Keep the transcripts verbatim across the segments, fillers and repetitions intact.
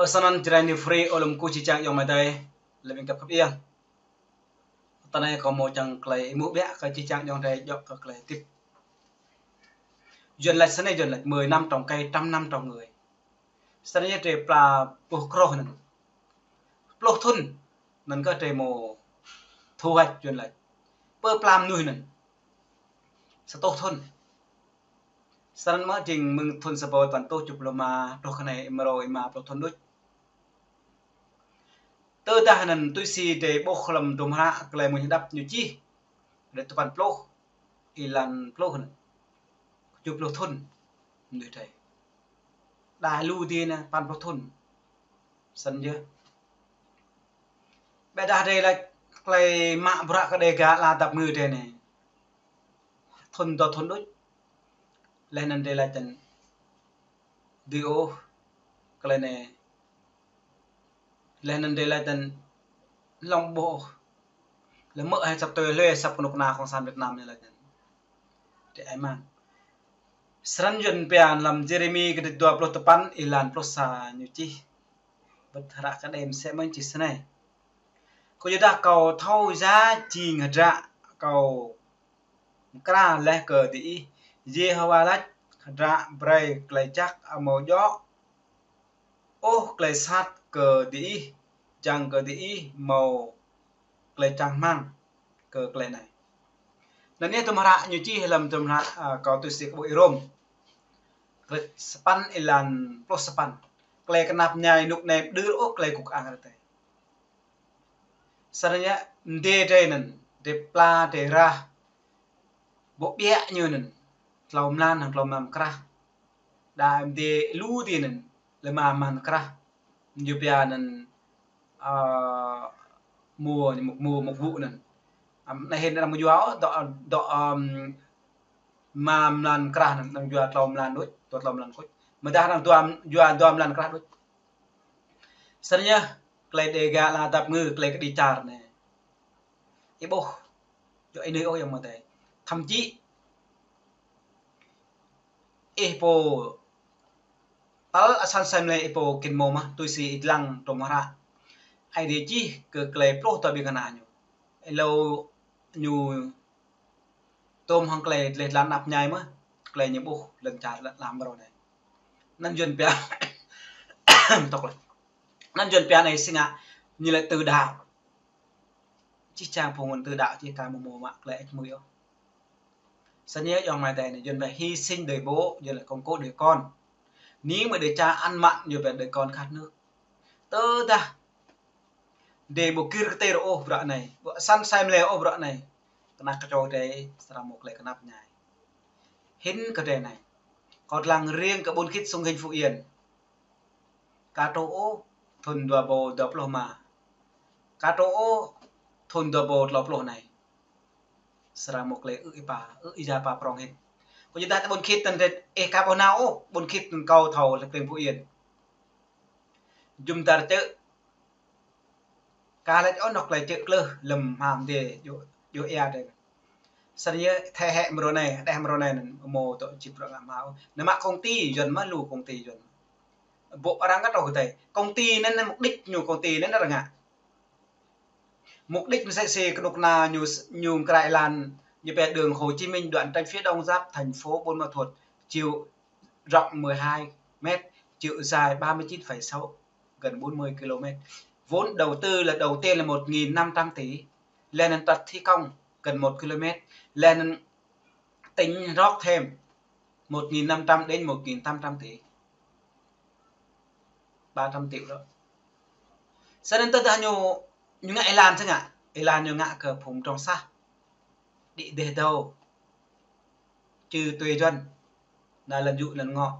Ơ, snăn Jrai New Free, ơ, lŏm kơ jih jang ayŏng amai adơi, lĕ ƀing găp khăp iăng. Tơ anai kâo mâo čang klei êmuh ƀiă kơ jih jang ayŏng adơi, djŏ kơ klei hơdip. Yuăn lač snei, Yuăn lač mười năm trồng cây, trăm năm trồng người. Snăn yơh drei pla pluh krŏh anăn. Pluh thŭn anăn kơ drei mâo thu hoạch, Yuăn lač. Pơ pla mnuih anăn. Sa rơtuh thŭn. Snăn mơ̆ jing mơ̆ng thŭn sa rơbâo tơpăn rơtuh tơjuh pluh êma, truh kơ anai êma rơbâo êma pluh thŭn đôč. Tơdah anăn tui si drei ƀuh hlăm hdruôm hră Klei Mmuñ Hơđăp ñu čih, rơtuh tơpăn pluh, êlan pluh anăn. Tơjuh pluh thŭn mnuih drei. Đa lu dih anăn tơpăn pluh thŭn. Snăn yơh. Ƀiădah drei lač klei mă bruă kơ Dega ala dăp ngư drei anei. Thŭn dua thŭn đôč. Leh anăn drei lač tăn dưi ôh klei anei. Leh anăn drei lač tăn hlŏng ƀuh ôh. Leh mơ̆ hĕ săp tui hlue săp knŭk kna Cộng sản Việt Nam anei lač tăn. Drei ai mang. Snăn Yuăn pia hlăm Jêrêmi kdrêč dua pluh tơpăn êlan pluh sa ñu čih. Bơ̆t hră kơ đei msĕ mơ̆n čih snei. Kyuadah kâo thâo ya jing hdră kâo mkra leh kơ diih, Yêhôwa lač, hdră brei klei jăk amâo djŏ ôh klei sat kơ diih, čiăng kơ diih mâo klei čang hmăng kơ klei anei. Anăn yơh hdruôm hră ñu čih hlăm hdruôm hră, a, kâo tui si kơ ƀuh Y-Rôm. Kdrêč sa păn êlan pluh sa păn. Klei knap mñai ênuk anei ƀu dưi ôh klei gŭk ang rơtê. Snăn yơh, mdê drei anăn, drei pla drei rah. Ƀuh ƀiă ñu anăn, tlâo mlan hŏng tlâo mlan krah. Đa mdê lu dih anăn, lĕ êma mlan krah. Ñu pia anăn, a, mŭk, mŭk, mŭk gŭ anăn. Ăm, anei hĭn arăng mŭk yua, dŏ, dŏ, ăm, êma mlan krah anăn, arăng yua tlâo mlan đôč, dua tlâo mlan đôč. Mdah arăng dua, yua dua mlan krah đôč. Snăn yơh, klei Dega ala dăp ngư, klei kđi čar anei. Ih ƀuh, djŏ ih nui ôh ayŏng amai adơi. Thậm chí, ih pô, tal asăn asei mlei ih pô kĭn mâo mơh, tui si ih dlăng hdruôm hră Aê Diê čih kơ klei pluh dua ƀing kơna ñu. Êlâo ñu tôm hŏng klei dleh dlan knap mñai mơh, klei ñu ƀuh lŏn čar lăm mrâo anei. Anăn Yuăn pia, tŏk leh. Anăn Yuăn pia anei si ngă, ñu lač tự đạo. Jih jang phung ngăn tự đạo, jih ka mâo mă klei ĕč mui ôh. Snăn yơh ayŏng amai adơi anei, Yuăn pia hy sinh để bố, Yuăn lač công, công để con. Nếu mà để cha ăn mặn, Yuăn pia để con khát nước. Tơdah drei ƀu gir kơtir ôh bruă anei, ƀu asăn asei mlei ôh bruă anei, kơnăl kơ čô drei srăng mâo klei knap mñai. Hĭn kơ drei anei, kâo dlăng riêng kơ ƀuôn khit Sông Hinh Phú Yên. Ka truh ôh thŭn dua êbâo dua pluh êma. Ka truh ôh thŭn dua êbâo tlâo pluh anei, srăng mâo klei ư̆ êpa, ư̆ êya êpa prŏng hĭn. Kyuadah ti ƀuôn khit anăn drei, ih ka ƀuh nao ôh, ƀuôn khit anăn kâo thâo lĕ krĭng Phú Yên. Jum dar čư̆. Ka lač ôh anôk klei čư̆ klưh lăm hma mdê djŏ, djŏ ia drei. Snăn yơh thế hệ mrâo anei, hđeh mrâo anei anăn mâo dŏ čĭp rŏ ngă hma ôh. Nao mă công ty Yuăn mơh, lu công ty Yuăn. Ƀuh arăng kơ truh kơ tei. Công ty anăn mục đích ñu, công ty anăn arăng ngă. Mục đích msĕ si knŭk kna ñu, ñu mkra êlan, ñu pia đường Hồ Chí Minh đoạn tránh phía đông giáp thành phố Buôn Ma Thuột, chiều rộng mười hai mét, chiều dài ba mươi chín phẩy sáu, gần bốn mươi ki-lô-mét. Vốn đầu tư là đầu tiên là một nghìn năm trăm tỷ, leh anăn tăt thi công gần một ki-lô-mét, leh anăn tỉnh rót thêm một nghìn năm trăm đến một nghìn tám trăm tỷ. Ba trăm triệu đó. Snăn tơdah ñu, ñu ngă êlan snăn ngă, êlan ñu ngă kơ phung mdrŏng sah. Đĭ dêh dâo. Čư tui Yuăn. Nao lăn yŭ lăn ngŏ.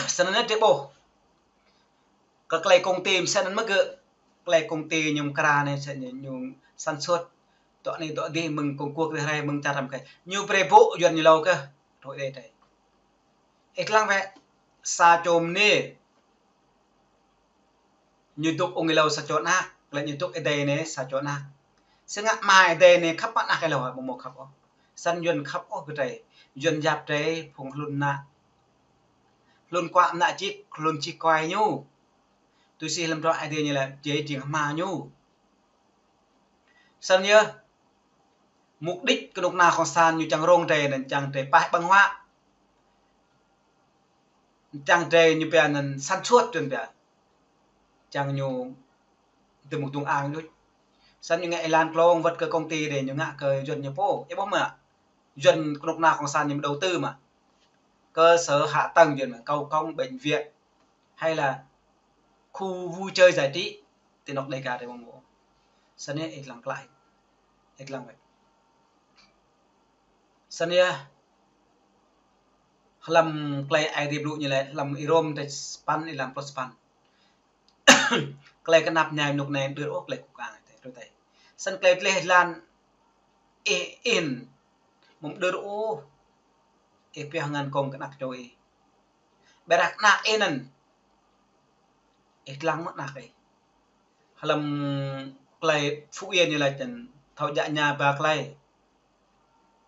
Snăn drei ƀuh. Kơ klei công ty msĕ anăn mơh gơ̆, klei công ty ñu mkra anei msĕ ñu, ñu sản xuất. Dŏ anei dŏ dih mơ̆ng Trung Quốc dih rai mơ̆ng čar răm kei. Ñu brei ƀô̆ Yuăn ñu êlâo kơ. Thôi đei đei. Ih dlăng wĕ sa čô mniê. Ñu dôk ung êlâo sa čô anak, klei ñu dôk êdei anei sa čô anak. Snăn ngă ama êdei anei khăp mă anak êlâo, ƀu mâo khăp ôh. Snăn Yuăn khăp ôh kơ drei. Yuăn yap drei phung hlŭn nă. Hlŭn kuă mơnă čih, hlŭn čih kuai ñu. Tui si hlăm drơi Aê Diê ñu lĕ, jĕ jing hma ñu. Snăn yơh, mục đích knŭk kna cộng sản ñu čang rông drơi anăn čang drơi pah ƀơ̆ng huă. Čang drơi ñu pia anăn sản xuất čun pia. Čang ñu tơ mŭk dŭng ang đôč. Snăn ñu ngă êlan klông wơ̆t kơ công ty drơi ñu ngă kơ Yuăn ñu pô. Ih ƀuh mơ̆? Yuăn knŭk kna cộng sản ñu đầu tư mă. Cơ sở hạ tầng Yuăn mă, cầu cống, bệnh viện, hay là khu vui chơi giải trí, ti anŏ Đêga drơi mơ̆ng mơ̆. Snăn yơh ih lăng klă. Ih lăng wơ̆t. Snăn yơh, hlăm klei Aê Diê blŭ ñu lĕ, hlăm Y-Rôm drơi sapăn, êlan pluh sapăn. Klei knap mñai mơnŭk anei mơđơr ôh klei kơkuh kơang tơ, rơdei. Snăn klei tleh lan ih in, mơ̆ mơđơr ôh, ih pioh ngăn kông kơ anak čô ih. Ƀiădah anak ih anăn, ih lăng mơ̆ anak ih. Hlăm klei Phú Yên ñu laĭ čăn thâo djă ña ba klei.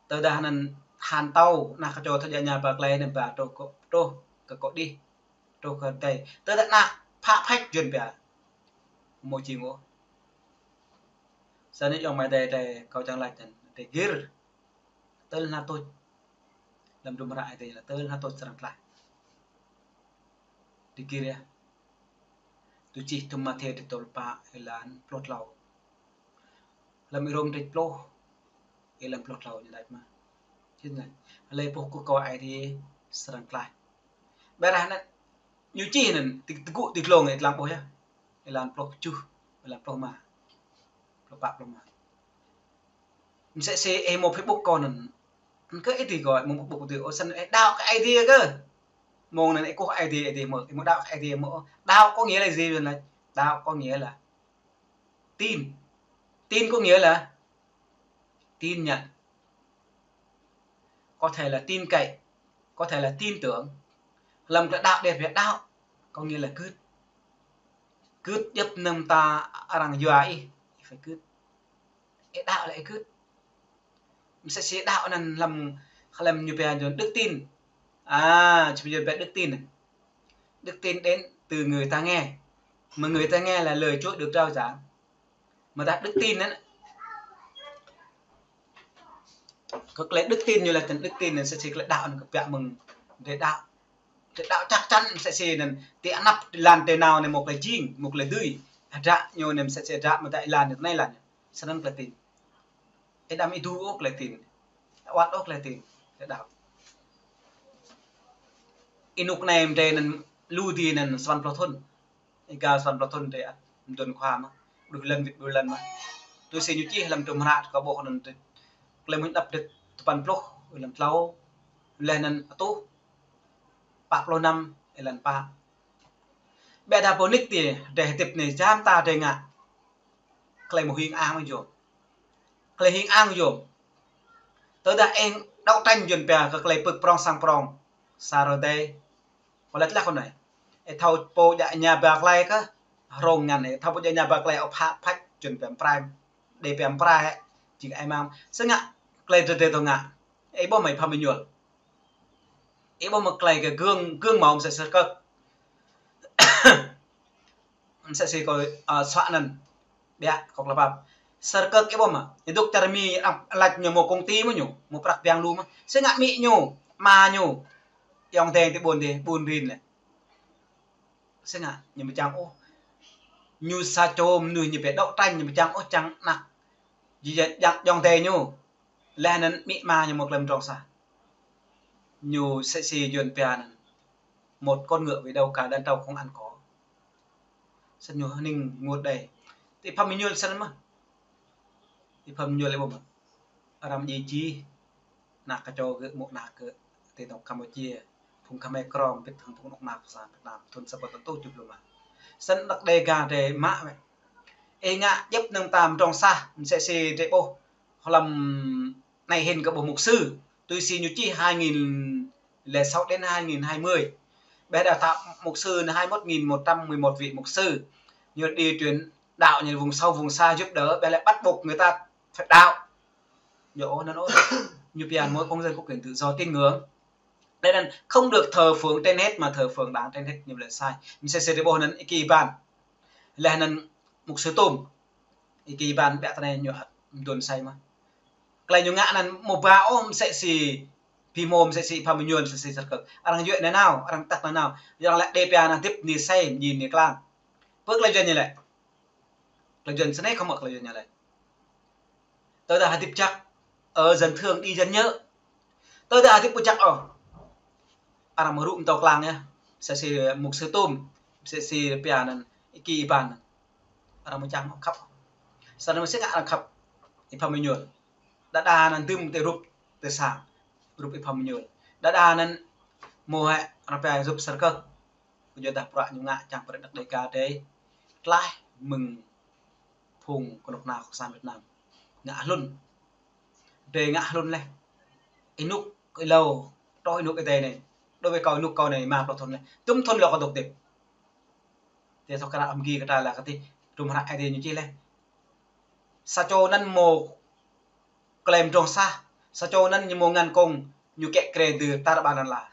Tơdah anăn han tâo, anak kơ čô thâo djă ña ba klei anăn ba truh kơ, truh kơ kŏ đih, truh kơ rơdei. Tơdah anak phă phač Yuăn pia. Mơ̆ jing ôh. Snăn yơh ayŏng amai adei, adei kâo čang laĭ čăn, adei gir. Tơl hna tuč. Hlăm hdruôm hră Aê Diê lĕ tơl hna tuč srăng tlaih. Djơ̆ gir yơh. Tui čih tum Mathiơ drơi tal pă êlan pluh tlâo. Hlăm Y-Rôm drơi pluh êlan pluh tlâo ñu laĭ mă. Čih anăn. Hlei pô kơkuh kơ Aê Diê srăng tlaih. Ƀiădah anăn ñu čih anăn ti, tơgŭ ti dlông ih lăng ƀuh yơh. Êlan pluh kjuh, êlan pluh rơma. Pluh pă, pluh rơma. Msĕ si ih mŭt Facebook kâo anăn. Kơ ih ti kâo mŭt Facebook ti, ơ, snăn ih đaŏ kơ Aê Diê kơ. Mơ̆ng anăn ih kơkuh Aê Diê, Aê Diê mơ̆, ih mŭt đaŏ kơ Aê Diê mơ̆. Đaŏ có nghĩa là gì vậy? Đaŏ có nghĩa là tin. Tin có nghĩa là tin nhận. Có thể là tin cậy, có thể là tin tưởng. Hlăm klei đaŏ, Đêga pia đaŏ có nghĩa là gưt. Gưt djŏp mơnơ̆ng mơta arăng yua ih, ih phải gưt. Ih đaŏ lĕ ih gưt. Msĕ si đaŏ anăn hlăm, hlăm ñu pia Yuăn đức tin. À, ñu pia đức tin. Đức tin đến từ người ta nghe. Mà người ta nghe là lời Chúa được rao giảng. Mơ̆ ta đức tin anăn. Kơ klei đức tin ñu laĭ čăn đức tin anăn msĕ si klei đaŏ anăn kơ pia mơ̆ng drơi đaŏ. Drơi đaŏ chắc chắn msĕ si anăn ti anăp ti lăn ti nao anei mâo klei jing, mâo klei dưi. Hdră ñu anăn msĕ si hdră mơ̆ ta êlan ñu anei lăn ñu. Snăn klei tin. Ih đăm ih dŭ ôh klei tin. Wăt ôh klei tin. Klei đaŏ. Ênuk anei mdei anăn lu dih anăn sapăn pluh thŭn. Êgao sapăn pluh thŭn drơi ăt mdŭn khua mơh. Đuh lăn wĭt đuh lăn mơh. Tui si ñu čih hlăm hdruôm hră kâo ƀuh anăn drơi. Klei Mmuñ Hđăp drơi sapăn pluh êlan tlâo. Leh anăn atuh pă pluh năm êlan pă. Ƀiădah pô nik ti drơi hơdip anei jam ta drơi ngă. Klei mơ̆ hing ang yơh. Klei hing ang yơh. Tơdah ih đấu tranh Yuăn pia kơ klei pơ̆k prŏng sang prŏng. Sa rơdei. Kơ lĕ tlaih kơ anei. Ih thâo pô djă ña ba klei kơ. Hrông ngăn ih thâo pô djă ña ba klei ôh phă phač Yuăn pia prai. Đê pia prai. Jing ai mang. Sơngă klei drơi drơi tơ ngă. Ih ƀuh mơ̆ Phạm Minh Nhuăl. Ih ƀuh mơ̆ klei kơ gương, gương mẫu msĕ si kơ. Msĕ si kơ, a, suă anăn. Biă, kơ klei pap. Sơr kơ ih ƀuh mơ̆. Ih dŏ čar Mi, a, lač ñu mâo công ty mơ̆ ñu. Mâo prăk biang lu mơ̆. Sơngă amĭ ñu, ama ñu. Ayŏng adei ti ƀuôn dih, ƀuôn rin lĕ. Sơngă, ñu mơčang ôh. Ñu sa čô mnuih ñu pia đấu tranh, ñu mơčang ôh čang anak. Jing, jing, ayŏng adei ñu. Leh anăn amĭ ama ñu mâo klei mdrŏng sah. Ñu msĕ si Yuăn pia anăn. Một con ngựa về đâu cả đàn trâu không ăn cỏ. Snăn ñu hning ngut đei. Ti Phạm Minh Nhuăl snăn mơh. Ti Phạm Minh Nhuăl ih ƀuh mơ̆. Arăng djai čih. Anak kơ čô gơ̆ mâo anak gơ̆. Ti anŏ Campuchia. Phung Khmer Krom bĭt hăng phung anŏ anak sang Việt Nam. Thŭn sapăn rơtuh tơjuh pluh rơma. Snăn anak Đêga drơi mă wĕ. Ih ngă djŏp mơnơ̆ng mơta mdrŏng sah. Msĕ si drơi ƀuh. Hlăm anei hĭn kơ ƀuh mục sư. Tui si ñu čih hai nghìn lẻ sáu đến hai nghìn hai mươi. Ƀiădah ta mục sư anăn hai mươi mốt nghìn một trăm mười một vị mục sư. Ñu đi truyền đạo ñu vùng sâu vùng xa giúp đỡ, ƀiădah bắt buộc người ta phải đạo. Ñu ôh anăn ôh. Ñu pia mỗi công dân có quyền tự do tín ngưỡng. Lĕ anŭn không được thờ phượng trên hết mà thờ phượng Đảng trên hết, ñu lĕ sai. Msĕ si rơbôh anŭn Y Kiban. Lĕ anŭn mục sư Tôm. Y Kiban ƀiă tơ anai ñu ăt mơdôn sai mơ̆n. Tơlơi ñu ngă anŭn mơ̆ ba ôh msĕ si Bimo, msĕ si Pha Mơñuôn, msĕ si Sơrkơk. Arăng djuai nanao, arăng tăk nanao. Arăng lĕ đe pia anŭn hơdip ni sai, ni ni klang. Pơ tơlơi djuai ñu lĕ. Tơlơi djuai snei khŏm mă tơlơi djuai ñu lĕ. Tơdah hơdip jăk, ơ, dân thường đi dân nhớ. Tơdah hơdip ƀu jăk ôh, arăng mơ̆ rŭ mơtâo klang yơh. Msĕ si mục sư Tôm, msĕ si pia anŭn Y Kiban. Arăng mơ̆ čang ôh khăp. Samơ̆ mơsĕ ngă arăng khăp Y Pha Mơñuôn. Đơđa anŭn dưm tơ rup tơ sang, rup Y Pha Mơñuôn. Đơđa anŭn mơ̆ hĕ arăng pia rup Sơrkơk. Kơ yua dah bruă ñu ngă čang brơi đăk Dega dêh tlaih mơ̆ng phung kơnuk kơna cộng sản Việt Nam. Ngă hlŭn. Dêh ngă hlŭn leh. Ênuk êlâo, truh ênuk Ơi Adai anai. Đối với kâo, ênuk kâo anai rơma pluh thŭn leh. Dŭm thŭn leh kâo dŏ hơdip. Tơdah thâo krăn ăm gi kơ ta lĕ kơ tih, tum hră Ơi Adai ñu čih leh. Sa čô anŭn mơ̆ klem drong sah, sa čô anŭn ñu mơ̆ ngăn kông, ñu kĕ kre dư tar ƀar lăn ala.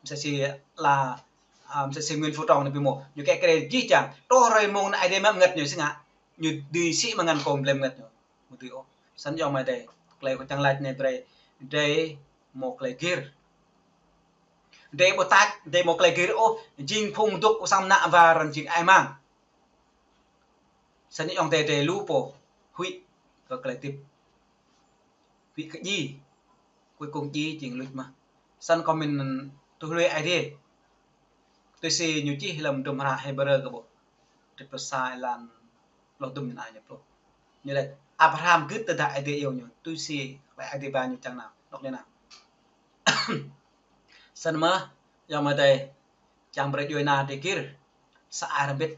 Msĕ si la, a, msĕ si Nguyễn Phú Trọng anai ƀu mơ̆, ñu kĕ kre jih jang. Truh hrơi mông anŭn Ơi Adai mă ngăt ñu si ngă. Ñu dưi sĭ mă ngăn kông blem ngăt ñu. Mơ̆ dưi ôh. Snăn yơh mơ̆ dêh. Tơlơi kâo čang laĭ anai brơi. Dêh mơ̆ tơlơi gir. Dêh ƀu tač, dêh mơ̆ tơlơi gir ôh, jing phung dŏ ƀu sang mơnă wa arăng jing ai mang. Snăn yơh dêh, dêh lu pô huĭ kơ tơlơi hơdip. Huĭ kơ djai. Cuối cùng djai jing luč mơ̆n. Snăn kâo mĭn tui lui Ơi Adai. Tui si ñu čih lăm tum hră Hêbrơ kơ ƀuh. Tơpă sa êlan pluh dŭm anŭn ñu pluh. Ñu laĭ Abraham gưt tơdah Ơi Adai iâu ñu. Tui si Ơi Adai ba ñu čang nao. Anŏ ñu nao. Snăn mơ̆, yơh mơ̆ dêh, čang brơi djuai anai dêh gir. Sa ai rơmbit.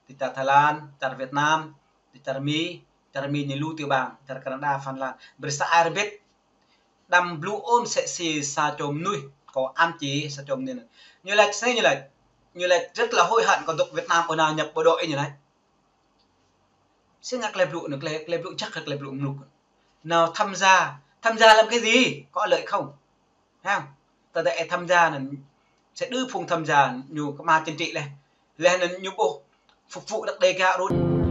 Ti čar Thái Lan, čar Việt Nam, ti čar Mi, čar Mi ñu lu tiểu bang, čar Canada, Phần Lan. Brơi sa ai rơmbit. Đăm blŭ ôh msĕ si sa čô mơnuih, kâo ăm či sa čô mơnuih anŭn. Ñu laĭ snei ñu laĭ. Ñu laĭ rất là hối hận kâo dŏ Việt Nam, ơ nao nhập bộ đội ñu laĭ. Si ngă tơlơi blŭ anŭn, tơlơi, tơlơi blŭ jăk, tơlơi blŭ mluk. Nao tham gia, tham gia làm cái gì? Có lợi không? Hă? Tơdah ih tham gia anŭn, sa đơ phung tham gia ñu kơma chính trị leh. Leh anŭn ñu ƀuh phục vụ đăk Dega rŭt.